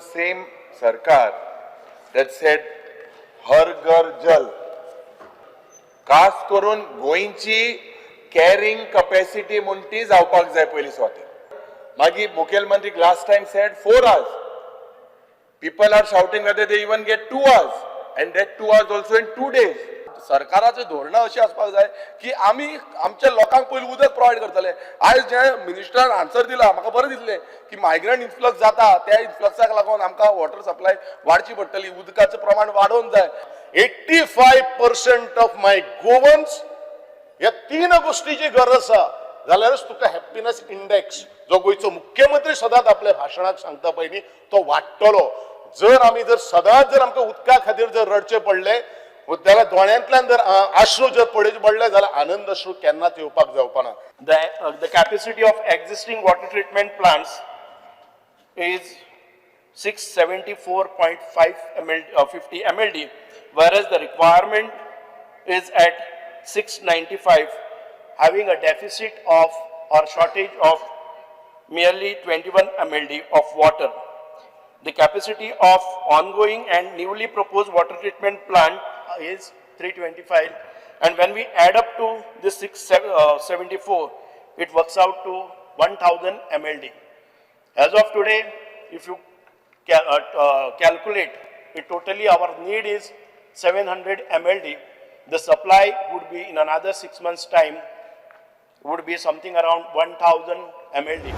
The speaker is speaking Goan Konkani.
same सरकार that said हर घर जल. खास करून गोंयची कॅरिंग कपॅसिटी म्हूण ती जावपाक जाय पयली सुवातेर. मागीर मुखेलमंत्री last time said 4 hours. People are shouting whether they even get 2 hours, and that 2 hours also in 2 days. सरकाराचें धोरणां अशीं आसपाक जाय की आमी आमच्या लोकांक पयलीं उदक प्रोवायड करतले. आयज जें मिनिस्टरान आन्सर दिला, म्हाका बरें दिसलें की मायग्रंट इन्फ्लक्स जाता, त्या इन्फ्लक्साक लागून आमकां वॉटर सप्लाय वाडची पडटली, उदकाचें प्रमाण वाडोवंक जाय. 85% of my Goans ह्या तीन गोष्टीची गरज आसा जाल्यारच तुका हॅप्पीनस इंडेक्स जो गोंयचो मुख्यमंत्री सदांच आपल्या भाशणाक सांगता पयलीं, तो वाडटलो. जर आमी जर सदांच जर आमकां उदका खातीर जर रडचें पडलें जाल्यार, दोळ्यांतल्यान जर आश्रू जर पडचे पडले जाल्यार आनंद अश्रू केन्नाच येवपाक जावपा ना. The capacity of existing water treatment plants is 674.5 ml, 50 MLD, whereas the requirement is at 695, having a deficit of or shortage of merely 21 MLD of water. The capacity of ongoing and newly proposed water treatment plant is 325, and when we add up to this 674, it works out to 1000 MLD. As of today, if you calculate it, totally our need is 700 MLD. The supply would be in another 6 months' time would be something around 1000 MLD.